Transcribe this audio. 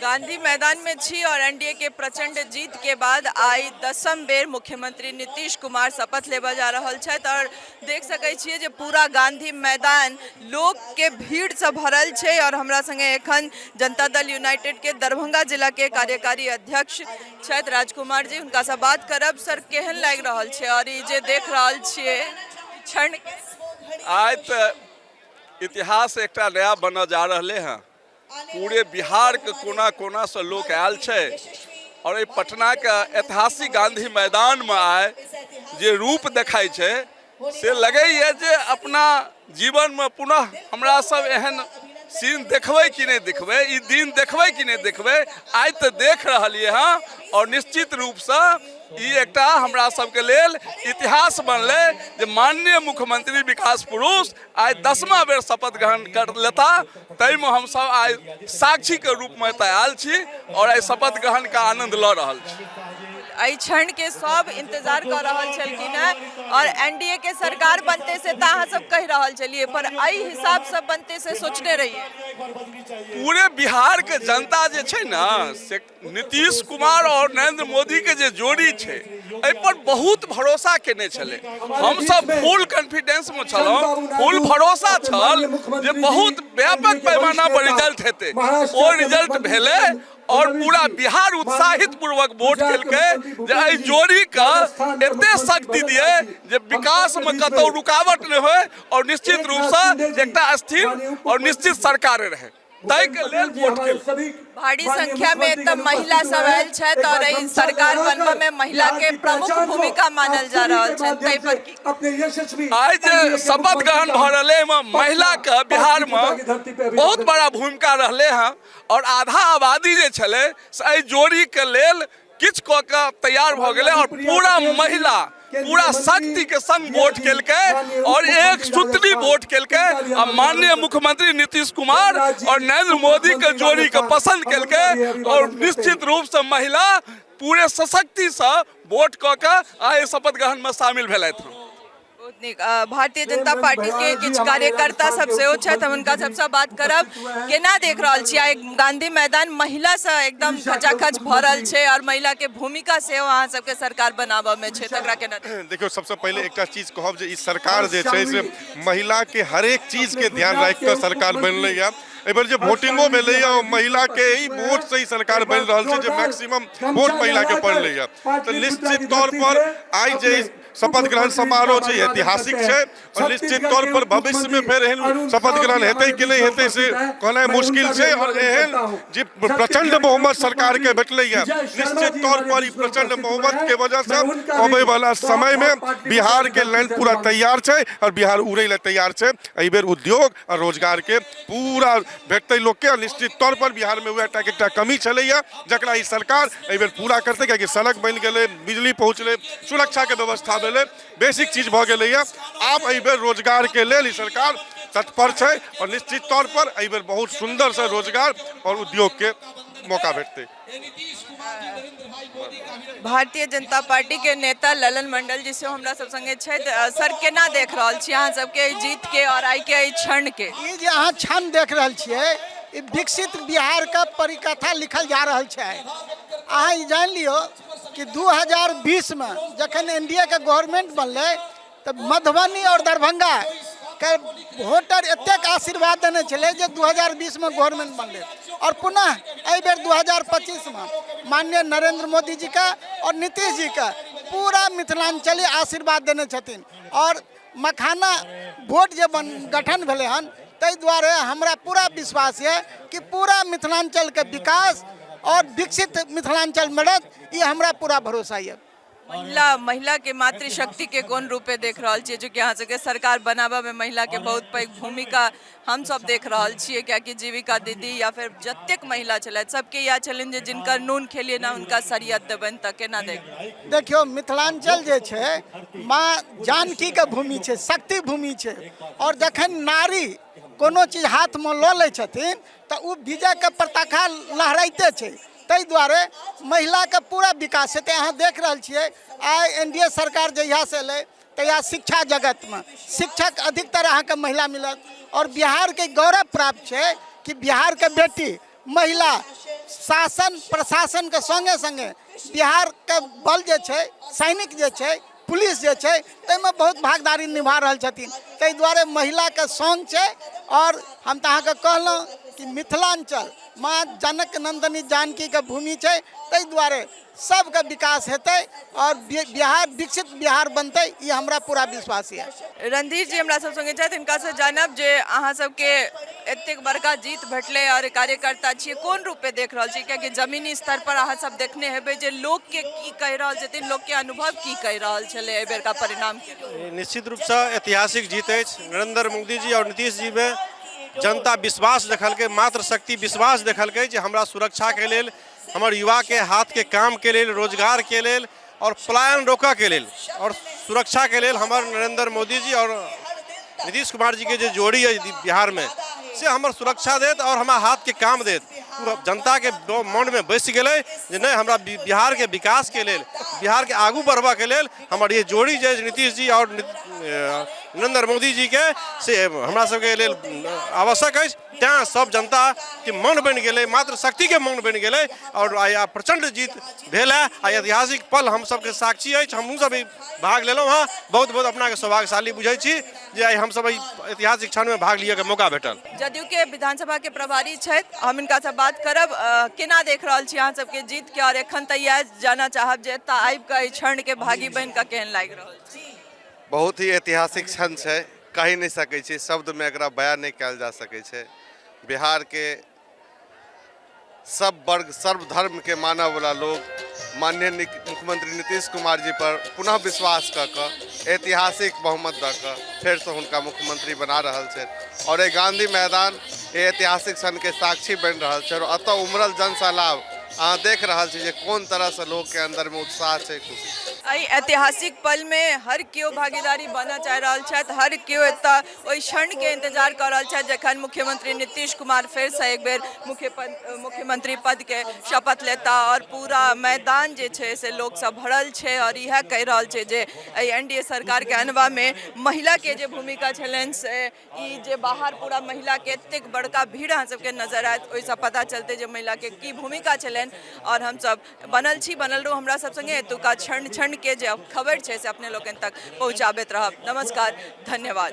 गांधी मैदान में छी और एनडीए के प्रचंड जीत के बाद आइ 10म बेर मुख्यमंत्री नीतीश कुमार शपथ लेबऽ जा रहल छथि और देख सकै छियै जे पूरा गांधी मैदान लोक के भीड़ से भरल छै। और हमरा संगे एखन जनता दल यूनाइटेड के दरभंगा जिला के कार्यकारी अध्यक्ष छथि राजकुमार जी, हुनका से बात करब। सर, केहन लागि रहल छै और ई जे देख रहल छियै क्षण? आइ तऽ इतिहास एकटा नया बनऽ जा रहले हँ। पूरे बिहारके कोना कोनासँ लोक आयल छै और एहि पटनाके ऐतिहासिक गांधी मैदानमे आइ जे रूप देखाइ छै से लगैए जे अपना जीवनमे पुनः हमरा सब एहन सीन देखबै कि नहि देखबै, ई दिन देखबै कि नहि देखबै। आइ तऽ देख रहलियै हँ और निश्चित रूपसँ ई एकटा हमरा सबके लेल इतिहास बनलै जे माननीय मुख्यमंत्री विकास पुरुष आइ 10वां बेर शपथ ग्रहण कर लेता, ताहिमे हमसब आइ साक्षीके रूपमे एतऽ आयल छी और एहि शपथ ग्रहणके आनंद लऽ रहल छी। एहि क्षण के सब इंतजार कऽ रहल छलखिन हेँ और एनडीए के सरकार बनते से तऽ अहाँ सब कहि रहल छलियै, पर एहि हिसाबसँ बनते से सोचने रहियै? पूरे बिहार के जनता जे छै ने से नीतीश कुमार और नरेंद्र मोदी के जे जोड़ी छै एहि पर बहुत भरोसा केने छलै। हमसब फुल कॉन्फिडेंस में छलहुँ, फुल भरोसा छल जे बहुत व्यापक पैमाना पर रिजल्ट हेतै। ओ रिजल्ट भेलै और पूरा बिहार उत्साहित पूर्वक वोट केलकै जे एहि जोड़ी के एते शक्ति दिए जे विकास में कतौ रुकावट नहि होय और निश्चित रूप से एकटा स्थिर और निश्चित सरकार रहे, ताहिके लेल वोट केलकै। भारी संख्या में एतऽ महिला सब आयल छथि और एहि सरकार बनबऽ में महिला के प्रमुख भूमिका मानल जा रहल छनि, ताहि पर की? आइ जे शपथ ग्रहण भऽ रहलै एहिमे महिला के बिहार में बहुत बड़ा भूमिका रहलै हँ और आधा आबादी जे छलै से एहि जोड़ी के लेल किछु कऽ के तैयार भऽ गेलै और पूरा महिला पूरा शक्ति के संग वोट केलकै और एक सूत्री वोट केलकै आ माननीय मुख्यमंत्री नीतीश कुमार और नरेंद्र मोदी के जोड़ी के पसंद केलकै और निश्चित रूप से महिला पूरे सशक्ति से वोट कऽ के आइ शपथ ग्रहण में शामिल भेलथि हँ। बहुत नीक। भारतीय जनता पार्टी के किछु कार्यकर्ता सब सेहो छथि, हम हुनका सबसँ बात करब। केना देख रहल छी आइ गांधी मैदान महिला से एकदम खचाखच भरल छै और महिला के भूमिका सेहो अहाँ सबके सरकार बनाबऽ में छै, तकरा केना? देखियौ, सबसँ पहिले एकटा चीज कहब जे ई सरकार जे छै से महिला के हरेक चीज के ध्यान राखि कऽ सरकार बनलैया। एहिबेर जे वोटिंगो भेलैया ओ महिला के ही वोट से ही सरकार बनि रहल छै, जे मैक्सिमम वोट महिला के पड़लैया। तऽ निश्चित तौर पर आइ जे शपथ ग्रहण समारोह छै ऐतिहासिक छै और निश्चित तौर पर भविष्य में फेर एहन शपथ ग्रहण हेतै कि नहि हेतै से कहनाइ मुश्किल छै। और एहन जे प्रचंड बहुमत सरकार के भेटलैया, निश्चित तौर पर ई प्रचंड बहुमत के वजह से अबै वाला समय में बिहार के लाइन पूरा तैयार छै और बिहार उड़ै लए तैयार छै। एहि बेर उद्योग और रोजगार के पूरा भेटतै लोकके और निश्चित तौर पर बिहारमे वएह टाके एकटा कमी छलैया जकरा ई सरकार एहि बेर पूरा करतै, कियाकि सड़क बनि गेलै, बिजली पहुँचलै, सुरक्षाके व्यवस्था भेलै, बेसिक चीज भऽ गेलैया। आब एहि बेर रोजगारके लेल ई सरकार तत्पर छै और निश्चित तौर पर एहि बेर बहुत सुन्दरसँ रोजगार और उद्योगके मौका भेटतै। भारतीय जनता पार्टी के नेता ललन मंडल जी सेहो हमरा सब संगे छथि। सर, केना देख रहल छी अहाँ सबके एहि जीत के और आइ के एहि क्षण के? ई जे अहाँ क्षण देख रहल छियै ई विकसित बिहार के परिकथा लिखल जा रहल छै। अहाँ ई जानि लियौ कि 2020 में जखन एन डी ए के गवर्नमेंट बनलै तऽ मधुबनी और दरभंगा के वोटर एतेक आशीर्वाद देने छलै जे 2020 में गवर्नमेंट बनलै और पुनः एहि बेर 2025 में माननीय नरेंद्र मोदी जी के और नीतीश जी के पूरा मिथिलांचली आशीर्वाद देने छथिन और मखाना बोर्ड जे बन गठन भेलै हन ताहि दुआरे हमरा पूरा विश्वास यऽ कि पूरा मिथिलांचलके विकास और विकसित मिथिलांचल मिलत, ई हमरा पूरा भरोसा यऽ। महिला के मातृशक्ति के कोन रूपे देख रहल छियै, चूँकि अहाँ सबके सरकार बनाबऽ में महिला के बहुत पैघ भूमिका हम सब देख रहल छियै, कियाकि जीविका दीदी या फिर जतेक महिला छलथि सबके इएह छलनि जे जिनकर नून खेलियै ने हुनका सरियत देबनि, तऽ केना देख? देखियौ, मिथिलांचल जे छै माँ जानकी के भूमि छै, शक्ति भूमि छै और जखन नारी कोनो चीज हाथमे लऽ लै छथिन तऽ ओ विजयके पताका लहराइते छै। ताहि दुआरे महिलाके पूरा विकास हेतै। अहाँ देख रहल छियै आइ एन डी ए सरकार जहियासँ एलै तहिया शिक्षा जगतमे शिक्षक अधिकतर अहाँके महिला मिलत और बिहारके गौरव प्राप्त छै कि बिहारके बेटी महिला शासन प्रशासनके सङ्गे सङ्गे बिहारके बल जे छै, सैनिक जे छै, पुलिस जे छै, ताहिमे बहुत भागदारी निभा रहल छथिन। ताहि दुआरे महिलाके सङ्ग छै। आओर हम तऽ अहाँके कहलहुँ कि मिथिलाञ्चल माँ जनक नन्दनी जानकीके भूमि छै, ताहि दुआरे सबके विकास हेतै आओर बिहार विकसित बिहार बनतै, ई हमरा पूरा विश्वास यऽ। रणधीर जी हमरा सब संगे छथि, हिनका से जानब जे अहाँ सबके एतेक बड़का जीत भेटलै और कार्यकर्ता छियै, कोन रूपे देख रहल छी? कियाकि जमीनी स्तर पर अहाँ सब देखने हेबै जे लोक के की कहि रहल छथिन, लोक के अनुभव की कहि रहल छलै एहि बेरका परिणाम के। निश्चित रूपसँ ऐतिहासिक जीत अछि। नरेंद्र मोदी जी और नीतीश जी में जनता विश्वास देखलकै, मातृ शक्ति विश्वास देखलकै जे हमरा सुरक्षाके लेल, हमर युवाके हाथके कामके लेल, रोजगारके लेल और पलायन रोकऽके लेल और सुरक्षाके लेल हमर नरेंद्र मोदी जी और नीतीश कुमार जीके जे जोड़ी अछि बिहारमे से हमर सुरक्षा देत और हमरा हाथके काम देत। पूरा जनताके मनमे बसि गेलै जे नहि, हमरा बिहारके विकासके लेल, बिहारके आगू बढ़बऽके लेल हमर ये जोड़ी जे नीतीश जी और नरेंद्र मोदी जीके से हमरा सबके लेल आवश्यक अछि। तैँ सब जनताके मन बनि गेलै, मातृ शक्तिके मन बनि गेलै और आइ प्रचंड जीत भेल है। आ ऐतिहासिक पल हम सबके साक्षी अछि, हमहूँ सब ई भाग लेलहुँ हँ। बहुत बहुत अपनाके सौभाग्यशाली बुझै छी जे आइ हमसब एहि ऐतिहासिक क्षणमे भाग लिअके मौका भेटल। जदयू के विधानसभा के प्रभारी छथि, हम हिनका से बात करब। केना देख रहल छी अहाँ सबके जीत के, और एखन तऽ इएह जानऽ चाहब जे एतऽ आबि कऽ एहि क्षण के भागी बनि कऽ केहन लागि रहल छै? बहुत ही ऐतिहासिक क्षण छै, कहि नहि सकै छी, शब्दमे एकरा बयान नहि कयल जा सकै छै। बिहारके सब वर्ग सर्वधर्मके मानयवला लोक माननीय मुख्यमंत्री नीतीश कुमार जी पर पुनः विश्वास कऽ कऽ ऐतिहासिक बहुमत दऽ कऽ फेरसँ हुनका मुख्यमंत्री बना रहल छथि और एहि गांधी मैदान एहि ऐतिहासिक क्षणके साक्षी बनि रहल छै और एतऽ उमड़ल जन सैलाब अहाँ देख रहल छी जे कोन तरहसँ लोकके अन्दरमे उत्साह छै, खुशी छै। एहि ऐतिहासिक पलमे हर केओ भागीदारी बनऽ चाहि रहल छथि, हर केओ एतऽ ओहि क्षणके इंतजार कऽ रहल छथि जखन मुख्यमंत्री नीतीश कुमार फेरसँ एक बेर मुख्य पद मुख्यमंत्री पदके शपथ लेता। और पूरा मैदान जे छै से लोकसँ भरल छै और इएह कहि रहल छै जे एहि एन डी ए सरकारके अनबामे महिलाके जे भूमिका छलनि से ई जे बाहर पूरा महिलाके एतेक बड़का भीड़ अहाँ सबके नजर आयत, ओहिसँ पता चलतै जे महिलाके की भूमिका छलनि। और हमसब बनल छी, बनल रहू हमरा सब संगे, एतुका क्षण क्षणके जे खबर छै से अपने लोकनि तक पहुँचाबैत रहब। नमस्कार, धन्यवाद।